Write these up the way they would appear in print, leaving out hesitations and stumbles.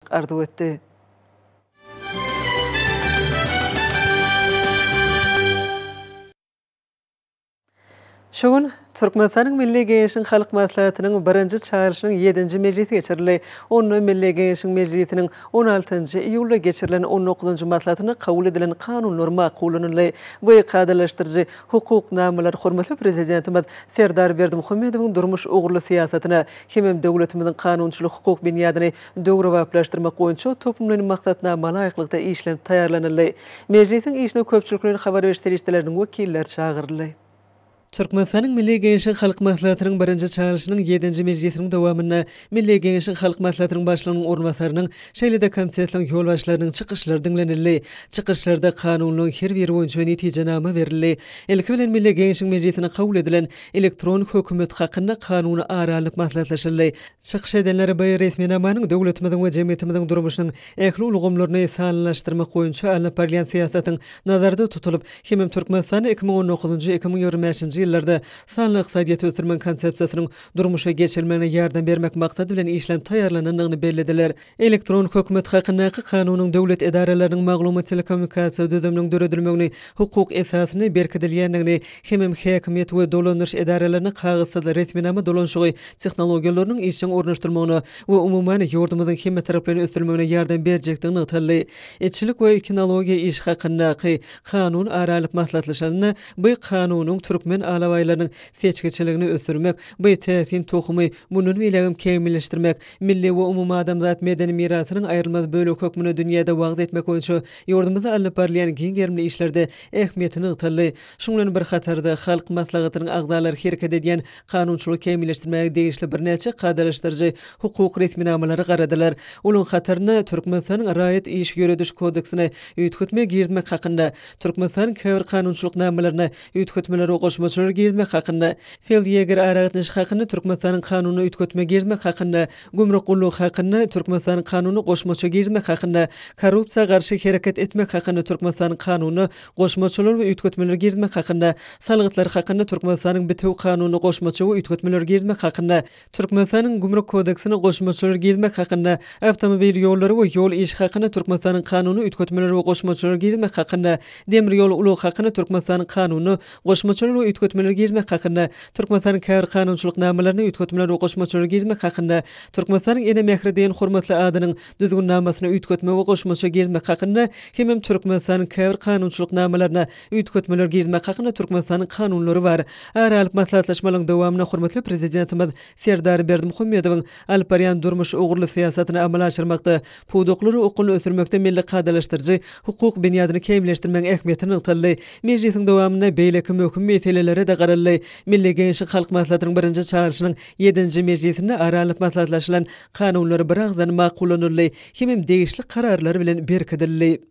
rowaçlyk arzuw etdi. Şu gün Türkmenistanyň Milli Geňeşiniň Halk Maslahatynyň birinji çagyryşynyň ýedinji mejlisi geçirildi. Onda Milli Geňeşiň Mejlisiniň on altynjy iýulda geçirilen on dokuzynjy maslahatynda kabul edilen kanunlar makullanyldy. Bu kadalaşdyryjy hukuk namalar hormatly Prezidentimiz Serdar Berdimuhamedowyň durmuş ugurly syýasatyna hemem döwletimiziň kanunçylyk-hukuk binýadyny döwrebaplaşdyrmak boýunça toplumlaýyn maksatnama laýyklykda işlenip taýýarlanyldy. Mejlisiň işine köpçülikleýin habar beriş serişdeleriniň wekilleri çagyryldy. Türkmenistanyň Milli Geňeşiň Halk Maslahatynyň birinji çagyryşynyň ýedinji mejlisiniň dowamynda Milli Geňeşiň Halk Maslahatynyň Başlygynyň orunbasarynyň, şeýle-de komitetleriň ýolbaşçylarynyň çykyşlary diňlenildi. Çykyşlarda kanunlaryň her biri boýunça netijenama berildi. Ilki bilen Milli Geňeşiň Mejlisinde kabul edilen Elektron hökümet hakynda Kanuny ara alnyp maslahatlaşyldy. Çykyş edenler bu resminamanyň döwletimiziň we jemgyýetimiziň durmuşynyň ähli ulgamlaryny sanlylaşdyrmak boýunça alnyp barylýan syýasatyň nazarda tutulyp, hemem Türkmenistanda 2019-njy, 2025-nji ýyllarda sanly ykdysadyýeti ösdürmegiň Konsepsiýasynyň durmuşa geçirilmegine ýardam bermek maksady bilen işlenip taýýarlanandygyny bellediler. Elektron hökümet hakyndaky Kanunyň döwlet edaralarynyň maglumat-telekommunikasiýa düzüminiň döredilmegini hukuk esasynda berkidilýändigini hemem häkimiýet we dolandyryş edaralaryna kagyzsyz resminama dolanyşygy tehnologiýalarynyň işjeň ornaşdyrylmagyna we umuman, ýurdumyzyň hemmetaraplaýyn ösdürilmegine ýardam berjekdigi nygtaldy. Itçilik we kinologiýa işi hakyndaky Kanun ara alyp maslahatlaşylanda, bu Kanunyň türkmen alabaýlarynyň seçgiçiligini ösdürmek, bu täsin tohumy mundan beýlägem kämilleşdirmek, milli we umumadamzat medeni mirasynyň aýrylmaz bölegi hökmünde dünýäde wagyz etmek boýunça ýurdumyzda alnyp barylýan giň gerimli işlerde ähmiýeti nygtaldy. Şunuň bilen bir hatarda, Halk Maslahatynyň agzalary hereket edýän kanunçylygy kämilleşdirmäge degişli birnäçe kadalaşdyryjy hukuk resminamalara garadylar. Olaryň hatarynda Türkmenistanyň Raýat iş ýörediş kodeksine üýtgetme girizmek hakynda, Türkmenistanyň käbir kanunçylyk namalaryna üýtgetmeler we goşmaçalar girizmek hakynda, Feldýeger aragatnaşyk hakynda Türkmenistanyň Kanunyna üýtgetme girizmek hakynda, Gümrük gullugy hakynda Türkmenistanyň Kanunyna goşmaça girizmek hakynda, Korrupsiýa garşy hereket etmek hakynda Türkmenistanyň Kanunyna goşmaçalar we üýtgetmeler girizmek hakynda, Salgytlar hakynda Türkmenistanyň Bitewi Kanunyna goşmaça we üýtgetmeler girizmek hakynda, Türkmenistanyň Gümrük kodeksine goşmaçalar girizmek hakynda, Awtomobil ýollary we ýol işi hakynda Türkmenistanyň Kanunyna üýtgetmeler we goşmaçalar girizmek hakynda, Demir ýol ulagy hakynda Türkmenistanyň Kanunyna goşmaçalar we üýtgetmeler girizmek hakynda, Türkmenistanyň käbir kanunçylyk namalaryna üýtgetmeler we goşmaçalar girizmek hakynda, Türkmenistanyň Ene mähri diýen hormatly adynyň Düzgünnamasyna üýtgetme we goşmaça girizmek hakynda hemem Türkmenistanyň käbir kanunçylyk namalaryna üýtgetmeler girizmek hakynda Türkmenistanyň Kanunlary bar. Ara alyp maslahatlaşmalaryň dowamynda hormatly Prezidentimiz Serdar Berdimuhamedowyň alyp barýan durmuş ugurly syýasatyny amala aşyrmakda, pudaklary okgunly ösdürmekde milli kadalaşdyryjy hukuk binýadyny kämilleşdirmegiň ähmiýeti nygtaldy. Mejlisiň dowamynda beýleki möhüm meselelere-de garaldy. Milli Geňeşiň Halk Maslahatynyň birinji çagyryşynyň ýedinji mejlisinde ara alnyp maslahatlaşylan Kanunlar biragyzdan makullanyldy hemem degişli kararlar bilen berkidildi.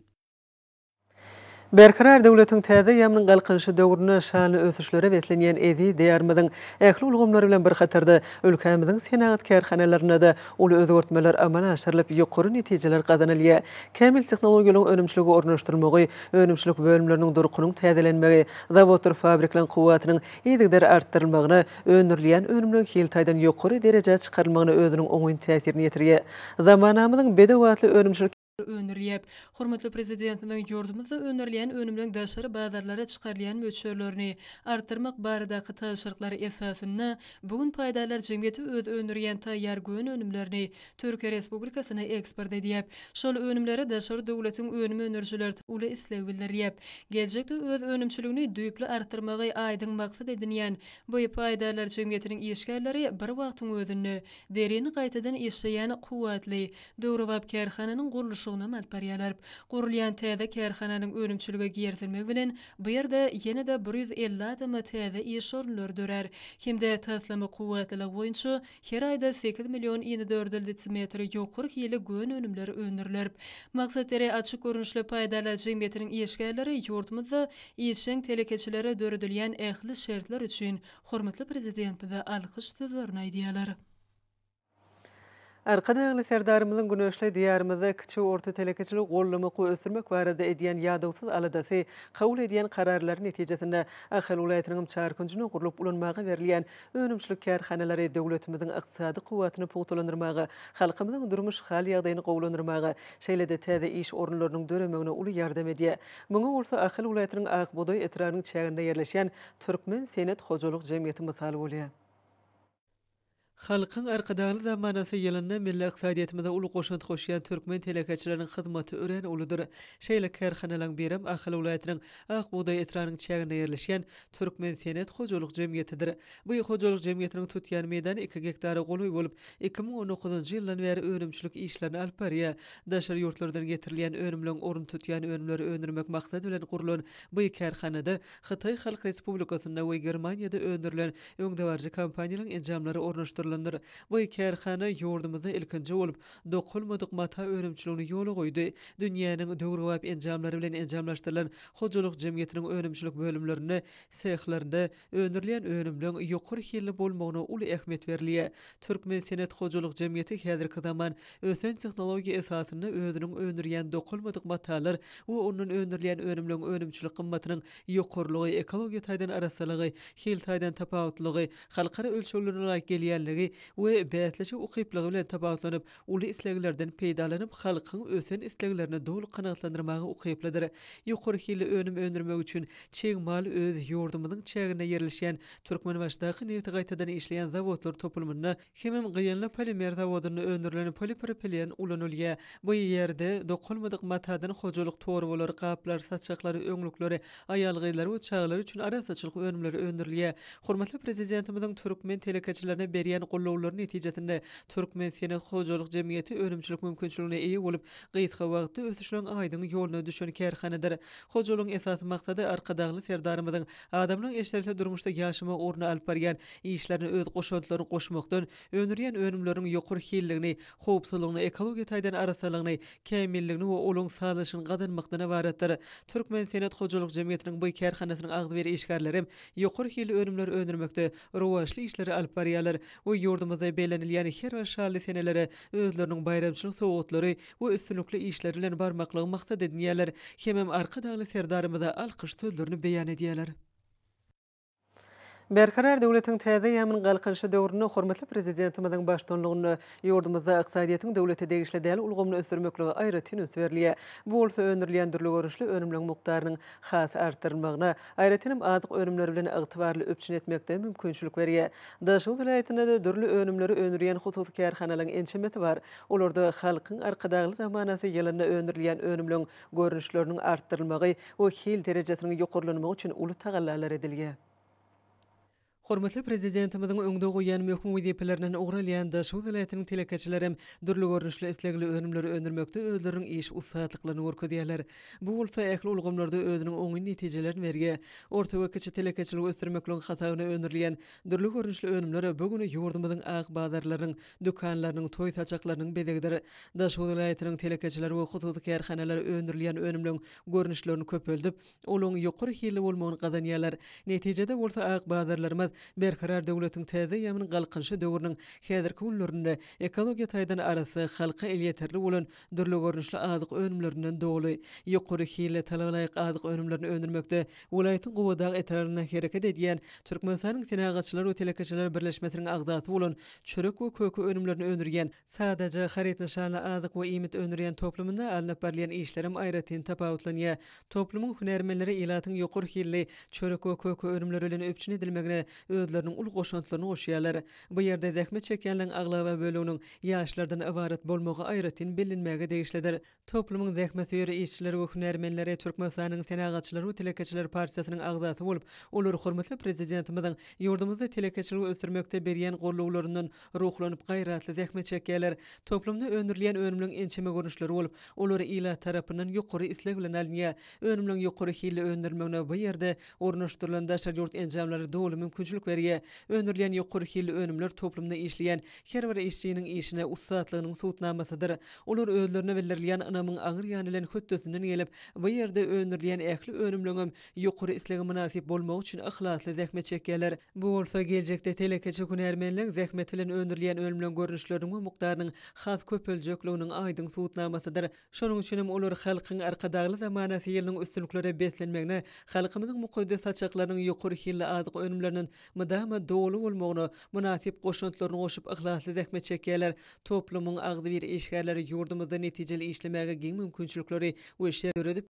Berkarar döwletiň täze eýýamynyň Galkynyşy döwründe şanly ösüşlere beslenýän eziz Diýarymyzyň ähli ulgamlary bilen bir hatarda, ülkämiziň senagat kärhanalarynda-da uly özgertmeler amala aşyrylyp, ýokary netijeler gazanylýar. Kämil tehnologiýalaryň önümçilige ornaşdyrylmagy, önümçilik bölümleriniň durkunyň täzelenmegi, zawoddyr fabrikleriň kuwwatynyň yzygider artdyrylmagyna, öndürilýän önümleriň hil taýdan ýokary derejä çykarylmagyna özüniň oňyn täsirini ýetirýär. Zamanamyzyň bedew atly önümçilik. Öndürilýär. Hormatly Prezidentimiziň ýurdumyzda öndürilýän önümleriň daşary bazarlara çykarylýan möçberlerini artdyrmak baradaky tabşyryklary esasynda bu gün paýdarlar jemgyýeti öz öndürýän taýýar gön önümlerini Türkiýe Respublikasyna eksport edýär. Şol önümlere daşary döwletiň önüm öndürijileri uly isleg bildirýär. Geljekde öz önümçiligini düýpli artdyrmagy aýdyň maksat edinýän bu paýdarlar jemgyýetiniň işgärleri bir wagtyň özünde derini gaýtadan işleýän kuwwatly, döwrebap kärhananyň gurluşygynam alyp barýarlar. Gurulýan täze kärhananyň önümçilige girizilmegi bilen bu ýerde ýene-de 150 adama täze iş orunlary dörär hem-de taslama kuwwatlylygy boýunça Her aýda sekiz million inedördül desimetr ýokary hili gön önümleri öndüriler. Maksat Dere açyk görnüşli paýdarlar jemgyýetiniň işgärleri ýurdumyzda işjeň telekeçilere döredilýän ähli şertler üçin hormatly Prezidentimize alkyş sözlerini aýdýarlar. Arkadagly Serdarymyzyň güneşli Diýarymyzda kiçi we orta telekeçiligi goldamak we ösdürmek barada edýän ýadawsyz aladasy, kabul edýän kararlary netijesinde Ahal welaýatynyň çar künjünde gurlup ulanmaga berilýän önümçilik kärhanalary döwletimiziň ykdysady kuwwatyny pugtalandyrmaga, halkymyzyň durmuş hal-ýagdaýyny gowulandyrmaga, şeýle-de täze iş orunlarynyň döremegine uly ýardam edýär. Muňa bolsa Ahal welaýatynyň Ak bugdaý etrabynyň çäginde ýerleşýän Türkmen senet hojalyk jemgyýeti mysal bolýar. Halkyň Arkadagly zamanasy ýylynda milli ykdysadyýetimize uly goşant goşýan türkmen telekeçileriniň hyzmaty örän uludyr. Şeýle kärhanalaryň birem Ahal welaýatynyň Ak bugdaý etrabynyň çäginde ýerleşýän Türkmen senet hojalyk jemgyýetidir. Bu hojalyk jemgyýetiniň tutýan meýdany iki gektara golaý bolup, 2019-njy ýyldan bäri önümçilik işlerini alyp barýar. Daşary ýurtlardan getirilýän önümleriň ornuny tutýan önümleri öndürmek maksady bilen gurlan bu kärhanada Hytaý Halk Respublikasynda we Germaniýada öndürilen öňdebaryjy kompaniýalaryň enjamlary ornaşdyrylandyr. Bu kärhana ýurdumyzda ilkinji bolup, dokalmadyk mata önümçiligini ýola goýdy. Dünýäniň döwrebap enjamlary bilen enjamlaşdyrylan hojalyk jemgyýetiniň önümçilik bölümlerinde, sehlerinde öndürilýän önümleň ýokary hilli bolmagyna uly ähmiýet berilýär. Türkmen senet hojalyk jemgyýeti häzirki zaman ösen tehnologiýa esasynda özüniň öndürýän dokalmadyk matalar we ondan öndürilýän önümleň önümçilik gymmatynyň ýokarylygy, ekologiýa taýdan arassalygy, hil taýdan tapawutlylygy, halkara ölçeglerine laýyk gelýänligi we bäsleşige ukyplygy bilen tapawutlanyp, uly isleglerden peýdalanyp, halkyň ösen isleglerini doly kanagatlandyrmaga ukyplydyr. Ýokary hilli önüm öndürmek üçin çig mal öz ýurdumyzyň çäginde ýerleşýän Türkmenbaşydaky nebti gaýtadan işleýän zawodlar toplumynda hemem Gyýanly polimer zawodynda öndürilen polipropilen ulanylýar. Bu ýerde dokalmadyk matadan hojalyk torbalary, gaplar, saçaklary, öňlükleri, aýal-gyzlar we çagalar üçin arassaçylyk önümleri öndürilýär. Hormatly Prezidentimiziň türkmen telekeçilerine berýän gollawlary netijesinde Türkmen senet hojalyk jemgyýeti önümçilik mümkinçiligine eýe bolup, gysga wagtda ösüşleň aýdyň ýoluna düşen kärhanadyr. Hojalygyň esasy maksady Arkadagly Serdarymyzyň adamlaryň eşretli durmuşda ýaşamagy ugrunda alyp barýan işlerine öz goşantlaryny goşmakdan, öndürýän önümleriniň ýokary hilligini, howpsuzlygyny, ekologiýa taýdan arassalygyny, kämilligini we olaryň sazlaşygyny gazanmakdan ybaratdyr. Türkmen senet hojalyk jemgyýetiniň bu kärhanasynyň agzybir işgärleri ýokary hilli önümleri öndürmekde rowaçly işleri alyp barýarlar we ýurdumyzda bellenilýän her bir şanly senelere özleriniň baýramçylyk sowgatlary we üstünlikli işleri bilen barmaklygy maksat edinýärler hemem Arkadagly Serdarymyza alkyş sözlerini beýan edýärler. Berkarar döwletiň täze eýýamynyň Galkynyşy döwründe hormatly Prezidentimiziň baştutanlygynda ýurdumyzda ykdysadyýetiň döwlete degişli däl ulgamyny ösdürmeklige aýratyn üns berilýär. Bu bolsa öndürilýän dürli görnüşli önümleriň mukdarynyň has artdyrylmagyna, aýratynam azyk önümleri bilen ygtybarly üpjün etmekde mümkinçilik berýär. Daşoguz welaýatynda-da dürli önümleri öndürýän hususy kärhanalaryň ençemesi bar. Olarda Halkyň Arkadagly zamanasy ýylynda öndürilýän önümleriň görnüşleriniň artdyrylmagy we hil derejesiniň ýokarlanmagy üçin uly tagallalar edilýär. Hormatly Prezidentimiziň öňde goýýan möhüm wezipelerinden ugur alýan Daşoguz welaýatynyň telekeçilerem dürli görnüşli islegli önümleri öndürmekde özleriniň iş ussatlyklaryny görkezýärler. Bu bolsa ähli ulgamlarda özüniň oňyn netijelerini berýär. Orta we kiçi telekeçiligi ösdürmekligiň hasabyna öndürilýän dürli görnüşli önümler bu gün ýurdumyzyň ak bazarlarynyň, dükanlarynyň, toý saçaklarynyň bezegidir. Daşoguz welaýatynyň telekeçileri we hususy kärhanalary öndürilýän önümleriň görnüşlerini köpeldip, olaryň ýokary hilli bolmagyny gazanýarlar. Netijede bolsa ak bazarlarymyz Berkarar döwletiň täze eýýamynyň Galkynyşy döwrüniň häzirki günlerinde ekologiýa taýdan arassa, halka elýeterli bolan dürli görnüşli azyk önümlerinden doly. Ýokary hilli, talabalaýyk azyk önümlerini öndürmekde welaýatyň Gubadag etrabynda hereket edýän Türkmenistanyň Senagatçylar we telekeçiler birleşmesiniň agzasy bolan çörek we köke önümlerini öndürýän Sadaja haryt nyşanly azyk we iýmit öndürýän toplumynda alnyp barylýan işlerem aýratyn tapawutlanýar. Toplumyň hünärmenleri ilatyň ýokary hilli çörek we köke önümleri bilen üpjün edilmegine özleriniň uly goşantlaryny goşýarlar. Bu ýerde zähmet çekýänleriň aglaba böleginiň ýaşlardan ybarat bolmagy aýratyn bellenmäge degişlidir. Toplumyň zähmetsöýer işçileri we hünärmenleri Türkmenistanyň Senagatçylar we telekeçiler partiýasynyň agzasy bolup, olar hormatly Prezidentimiziň ýurdumyzda telekeçiligi ösdürmekde berýän gollawlaryndan ruhlanyp, gaýratly zähmet çekýärler. Toplumda öndürilýän önümleriň ençeme görnüşleri bolup, olar ilat tarapyndan ýokary isleg bilen alynýar. Önümleriň ýokary hilli öndürilmegine bu ýerde ornaşdyrylan daşary ýurt enjamlary doly mümkinçilik. mümkinçilik berýär. Öndürilýän ýokary hilli önümler toplumda işleýän her bir işçiniň işine ussatlygynyň subutnamasydyr. Olar özlerine bildirilýän ynamyň aňry ýany bilen hötdesinden gelip, bu ýerde öndürilýän ähli önümleňem ýokary islege mynasyp bolmagy üçin yhlasly zähmet çekýärler. Bu bolsa geljekde telekeçi hünärmenleň zähmeti bilen öndürilýän önümleň görnüşleriniň we mukdarynyň has köpeljekliginiň aýdyň subutnamasydyr. Şonuň üçin hem olar Halkyň Arkadagly zamanasy ýylynyň üstünliklere beslenmegine, halkymyzyň mukaddes saçaklarynyň ýokary hilli azyk önümlerinden mydama doly bolmagyna mynasyp goşantlaryny goşup yhlasly zähmet çekýärler. Toplumyň agzybir işgärleri ýurdumyzda netijeli işlemäge giň mümkinçilikleri we şertleri döredip.